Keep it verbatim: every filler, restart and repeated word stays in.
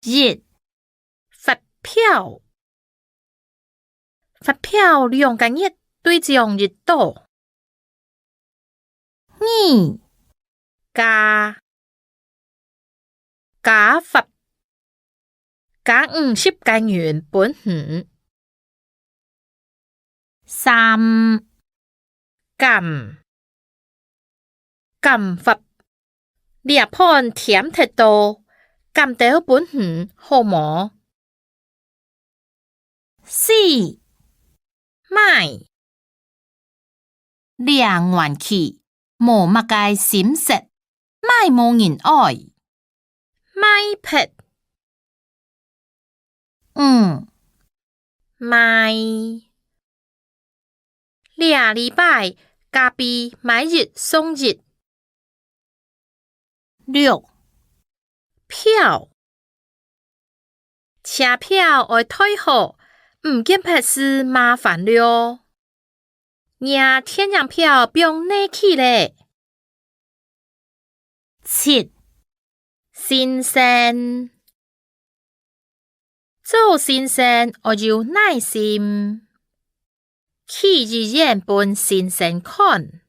一、發票。發票兩個月對獎一到。二、加。加發。加五十個銀分你。三、減。減發。這盤添忒多，減兜分你好無？四、買。這玩具無麼个心適，買無人愛。買忒。五、賣。這禮拜加幣買一送一。六、票。車票愛帶好，毋見別事麻煩了。若電影票放哪去咧？七、先生。做先生愛有耐心，去醫院分先生看。